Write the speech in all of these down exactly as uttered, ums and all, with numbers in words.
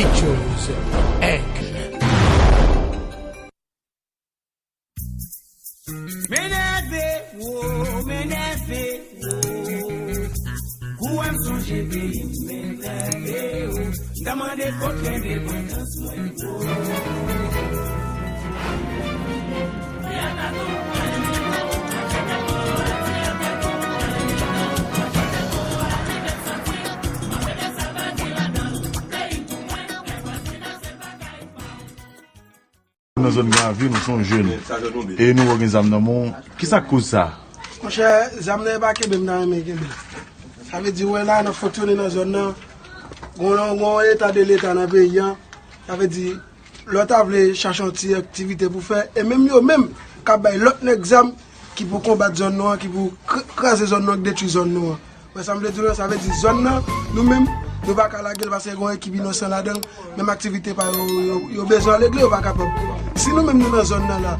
Pictures Inc. M enève, wo, m enève, wo. Kou wè m sonje peyi m, m enève, wo. M ta mande kot lendepandans mwen, wo. Nan zòn Gran Ravin, ou se yon jèn. E nou wè w gen zam nan men w. Kisa k koz sa? Monchè, zam nan e pa kenbe m ta renmen kenbe. Sa vle di, ou wè la, n ap fonksyone nan zòn nan. Gon, gon eta de leta nan peyi an. Sa vle di, lè w ta vle chache yon ti aktivite pou fè, e menm yo menm k ap bay lòt nèg zam ki pou konbat zòn nou an, ki pou kr-, kraze zòn nou an, ki detwi zòn nou an. Wè sa m vle di w la, sa vle di zòn nan, nou menm, nou pa ka lage l paske gen yon ekip inosan ladan l. Menm aktivite pa yo, yo, yo bezwen al regle, yo pa kapab. Si nou menm nou nan zòn nan la,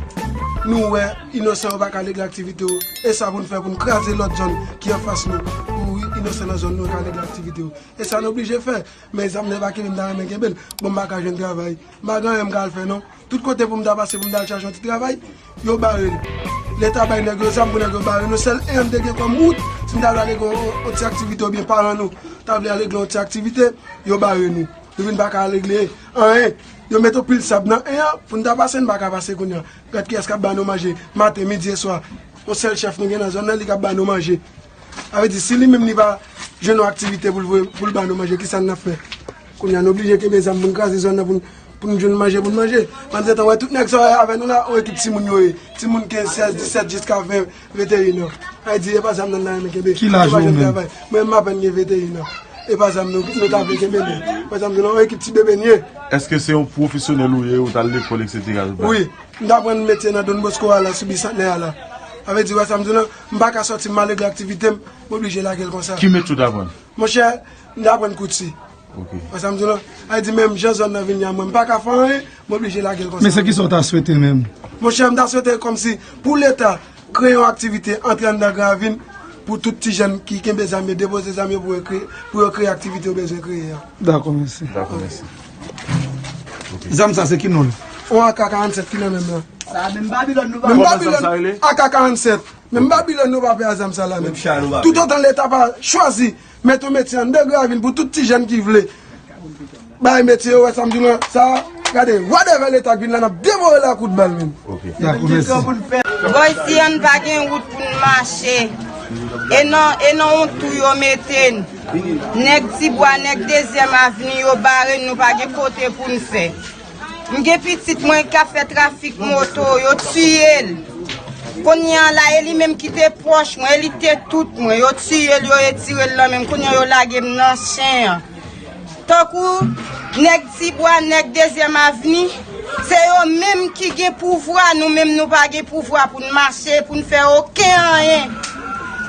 nou wè inosan yo pa ka regle aktivite yo, e sa pou n fè pou n kraze lòt zòn ki anfas nou, pou inosan nan zòn nou ka regle aktivite yo. E sa n oblije fè. Men zam nan e pa kenbe m ta renmen kenbe l. Bon, m pa ka jwenn travay. M pa gen anyen m ka al fè non. Tout kote pou m ta pase, pou m ta al chache yon ti travay, yo bare l. Leta bay nèg yo zam pou nèg yo bare nou. Sèl en an m te gen kòm wout, si m ta vle al regle yon, yon ti aktivite oubyen paran nou ta vle al regle yon ti aktivite, yo bare nou. Nou vin pa ka al regle anyen. Yo mete yon pil sab nan en an, pou n ta pase, n pa ka pase kounye a. Gad kiyès k ap ba nou manje, maten, midi e swa. Yon sèl chèf nou gen nan zòn nan, li k ap ba nou manje. Sa vle di, si li menm li pa jwenn yon aktivite pou l voye, pou l ba nou manje, kisa n ap fè? Kounye a, n oblije kenbe zam pou n kraze zòn nan, pou n, pou n jwenn manje, pou n manje. Pandan se tan, wè, tout nèg sa w wè avè nou la, yon ekip timoun yo ye. Timoun kenz, sèz, disèt, jiska ven, venteyen an. Sa vle di, e pa zam nan n ta renmen kenbe. Ki laj ou menm? Mwen menm, m apèn gen venteyen an. E pa zam nou, nou ta vle kenbe, non. Pa zam nou, non, yon ekip ti bebe n ye. Èske se yon pwofesyonèl ou ye, ou t al lekòl, etsetera? Wi. M t aprann metye nan Don Bosco a la, sou Bisantnè a la. Sa vle di, wè sa m di w lan, m pa ka sòti m al regle aktivite m, m oblije lage l konsa. Ki metye w t aprann? Monchè, m t aprann kouti. Ok. Wè sa m di w lan? Sa vle di, menm jan zòn nan vin ye a mwen, m pa ka fè anyen, m oblije lage l konsa. Men se kisa w ta swete menm? Monchè, m ta swete kòmsi pou Leta kreye yon aktivite antre anndan Gran Ravin pou tout ti jèn ki kenbe zam yo, depoze zam yo pou yo kreye, pou yo kreye aktivite yo bezwen kreye a. Dakò, mèsi. Dakò, mèsi. Zam sa se ki non l? On A K karannsèt ki nan men m lan. Sa menm Babilòn nou pa. Menm Babilòn, A K karannsèt. Menm Babilòn nou pa pè a zam sa la menm. Toutotan Leta pa chwazi mete yon metye anndan Gran Ravin pou tout ti jèn ki vle bay metye yo, wè sa m di w lan, sa, gade, whatever Leta k vin la, n ap devore l a kout bal menm. Ok. Dakò, mèsi. Bò isi a n pa gen wout pou n mache. E nan, e nan yon twou yo mete n. Nèg Tibwa, nèg Dezyèm Avni, yo bare n, nou pa gen kote pou n fè. M gen pitit mwen k ap fè trafik moto, yo tiye l. Kounye a la, e li menm ki te pwòch mwen, e li te tout mwen. Yo tiye l, yo retire l nan men m. Kounye a, yo lage m nan chen an. Tankou nèg Tibwa, nèg Dezyèm Avni, se yo menm ki gen pouvwa, nou menm nou pa gen pouvwa pou n mache, pou n fè okenn anyen.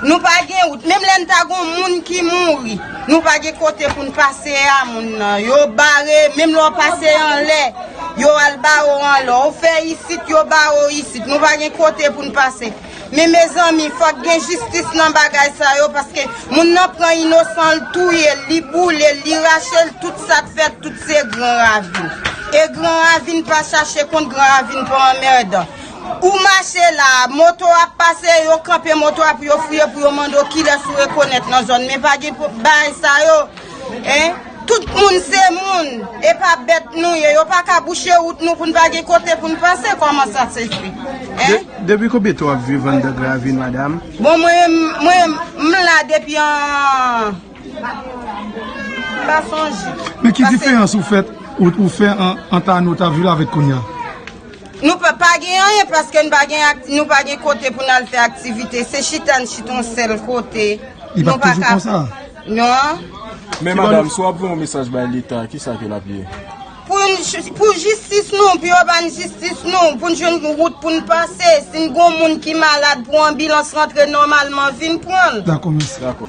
Nou pa gen wout. Menm lè n ta gon moun ki mouri, nou pa gen kote pou n pase a moun nan. Yo bare, menm lè w pase anlè, yo al bare w anlè. Ou fè isit, yo bare w isit. Nou pa gen kote pou n pase. Men mezanmi, fòk gen jistis nan bagay sa yo, paske moun nan pran inosan l, touye l, li boule l, li rache l, tout sa k fèt, tout se Gran Ravin. E Gran Ravin pa chache kont, Gran Ravin pa anmèdan. Ou mache la, moto ap pase, yo kanpe moto a pou yo fouye, pou yo mande w kilès ou rekonèt nan zòn. Men pa gen pou, bagay sa yo. Hein? Tout moun se moun, e pa bèt nou ye. Yo pa ka bouche wout nou pou n pa gen kote pou n pase. Kòman sa se fè? Hein? De-, depi konbyen tan w ap viv anndan Gran Ravin, madanm? Bon, mwen, mwen, m la depi an, m pa sonje. Men ki diferans ou fèt, ou, ou fè an, ant ane w t ap viv la avèk kounye a? Nou pa, pa gen anyen paske n pa gen ak-, nou pa gen kote pou n al fè aktivite. Se chita n chita yon sèl kote. Li p ap toujou konsa? Non. Men madanm, si w ap voye yon mesaj bay Leta, kisa ke l ap ye? Pou n j-, pou jistis nou, pou yo ba n jistis nou, pou n jwenn wout pou n pase. Si n gon moun ki malad, pou anbilans rantre nòmalman, vin pran l. Dakò, mèsi. Dakò.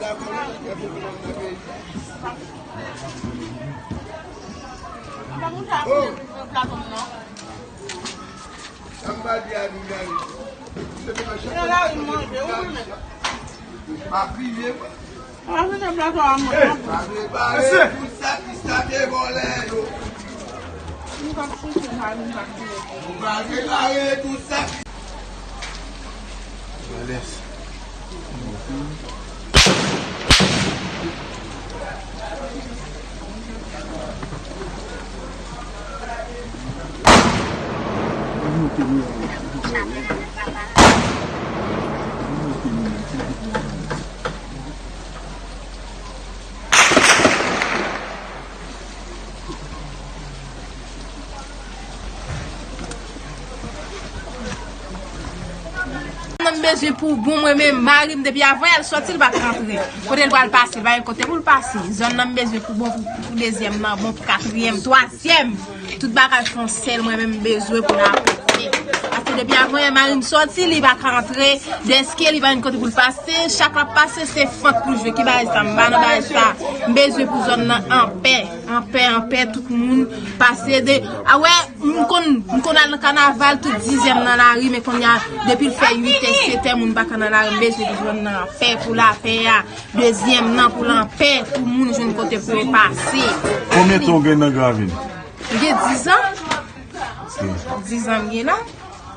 Pa kriye, mwen. Prepare tout sa ki sa te vòlè yo. Nou va prepare tout sa ki Nan m bezwen pou bon, mwen menm, mari m, depi avan y al sòti, li pa t rantre. Kote l pral pase, li pa gen kote pou l pase. Zòn nan m bezwen pou bon, pou, pou dezyèm nan, bon, pou katriyèm, twazyèm. Tout bagay fè yon sèl, mwen menm, m bezwen pou n avanse. Paske depi avan yè mari m sòti, li pa ka antre, dèske li pa gen kote pou l pase, chak l ap pase, se fant pou l jwe. Ki bagay sa? M pa nan bagay sa. M bezwen pou zòn nan anpè, anpè, anpè, tout moun pase de. A wè, m konn, m konn al nan kanaval, tout dizyèm nan lari, men kounye a, depi l fè uit è, sèt è, moun pa ka nan lari, m bezwen pou zòn nan anpè, pou lapè a, dezyèm nan, pou lanpè, pou moun jwenn kote pou yo pase. Konbyen tan w gen nan Gran Ravin? M gen dizan. Dizan m gen la.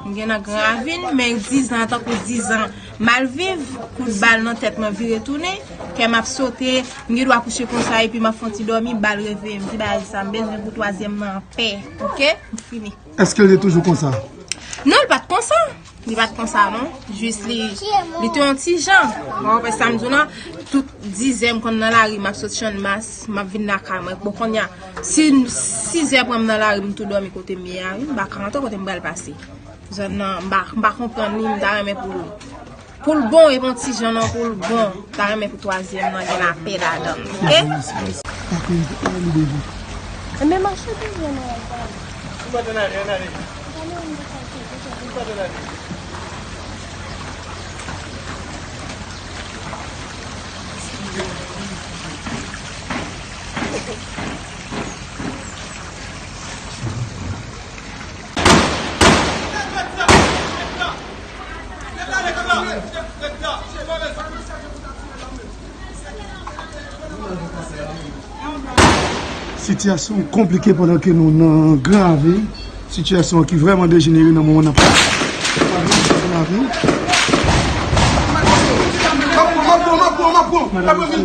M gen nan Gran Ravin, men dizan an tankou dizan mal viv, kout bal nan tèt mwen vire tounen, kè m ap sote, m gen dwa kouche konsa epi m ap fè yon ti dòmi, bal reveye m, di bagay sa, m bezwen pou twazyèm nan anpè, oke? M fini. Èske l te toujou konsa? Non, l pa t konsa. Li pa t konsa, non. Jis li, li te yon ti jan. Mwen wè sa m di w lan, tout dizè m konn nan lari, m ap sot Channmas, m ap vin lakay mwen. Bon, kounye a, si sizè pran m nan lari, m tou dòmi kote m ye a, wi, m pa ka antre kote m pral pase. Zòn nan, m pa, m pa konprann li, m ta renmen pou l, pou l bon, e bon ti jan nan pou l bon. M ta renmen pou twazyèm nan gen lapè ladan l, oke? Enben mache toujou nan yon pwen. Sitiyasyon konplike pandan ke nou nan Gran Ravin. Sitiyasyon ki vrèman dejenere nan moman n ap pale. Gran Ravin.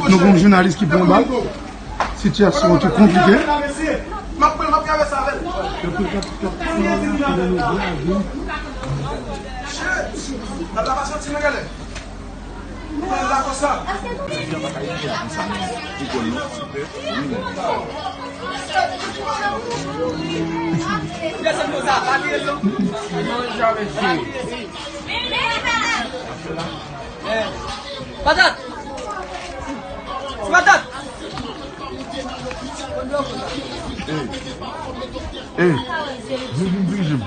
Nou gen yon jounalis ki pran bal. Sitiyasyon ki konplike. Patat! Ti patat! Ey! Ey! Vin, vin, vin, vin.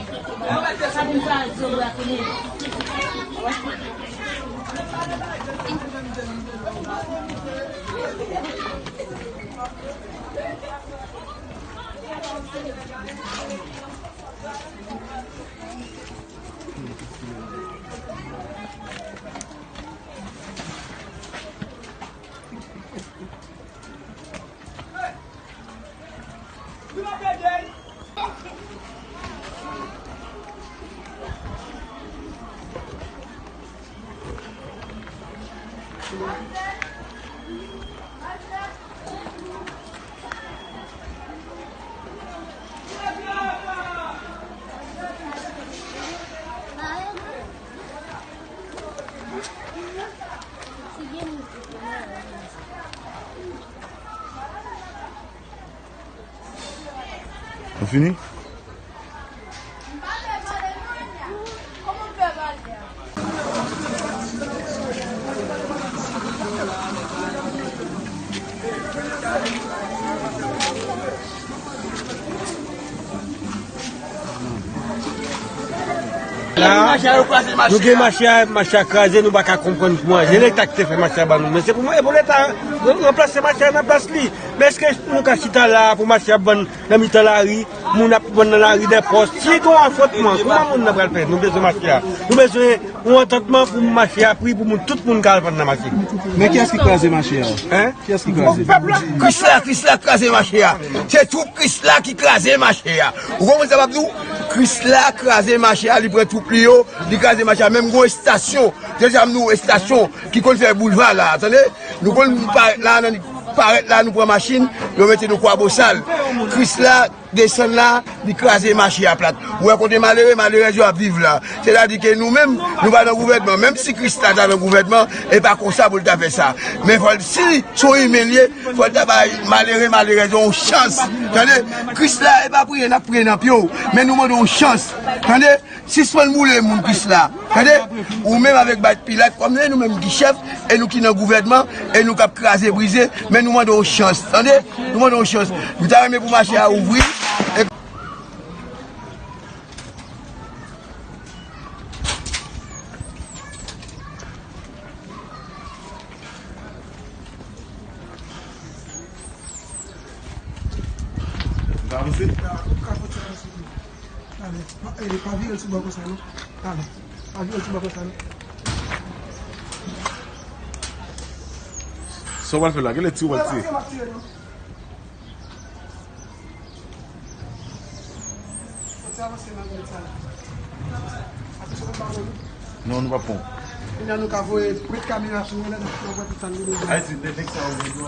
Ou fini? Nou gen mache a, mache a kraze, nou pa ka konprann kouman. Se Leta ki te fè mache a ban nou. Men se pou mwen, e pou Leta ranplase mache a nan plas li. Men èske nou ka chita la pou mache a ap vann nan mitan lari, moun ap vann nan lari dè pòs? Si gen yon afwontman, kouman moun nan pral fè? Nou bezwen mache a. Nou bezwen yon antantman pou mache a pri, pou moun, tout moun ka al vann nan mache. Men kiyès ki kraze mache a? Hein? Kiyès ki kraze? Krisla, Krisla kraze mache a. Se twoup Krisla ki kraze mache a. Ou konprann sa m ap di w? Krisla kraze mache a, li pran twoup li yo, li kraze mache a. Menm gon estasyon, deja m di w estasyon ki konn fè boulva la, tande? Nou konn parèt la, nan parèt la, nou pran machin, yo mete nou Kwabosal. Krisla desann la, li kraze mache a plat. Ou wè kote malere, malerèz yo ap viv la. Sètadi ke nou menm, nou pa nan gouvènman. Menm si Krisla ta nan gouvènman, e pa konsa pou l ta fè sa. Men fò l, si se yon imen l ye, fò l ta bay malere, malerèz yo yon chans. Tande? Krisla, e pa priye, n ap priye nan pye w. Men nou mande yon chans. Tande? Sispann boule moun Krisla. Tande? Ou menm avèk Bat Pilat, kòm nou menm ki chèf, e nou ki nan gouvènman, e nou k ap kraze brize, men nou mande yon chans. Tande? Nou mande yon chans. Nou ta renmen pou mache a ouvri. E Ou ka avanse? Ale, pa, eh, pa vire l sou bò konsa, non. Ale, pa vire l sou bò konsa, non. Sa w pral fè la? Genlè ti w pral tire. Non, nou pa pran. Kounye a nou ka voye pwent kamyon a sou yon lè, n ap pran pwent san mil dola.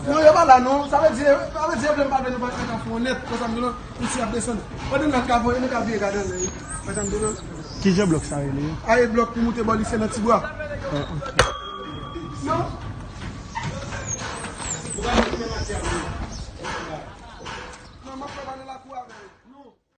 Non, yo pa la non. Sa vle di, sa vle di, yo vle m pa vle, nou pa ka fè yon nèt. Konsa m di nou, isi ap desann. Pandan n ap ka voye, nou ka vire gade anlè. Konsa m di nou. Ki jan blòk sa rele? A, e blòk pou moute bò lise nan Tibwa. Ah, ok. Non. Non, m ap fè pale lakou avè yo.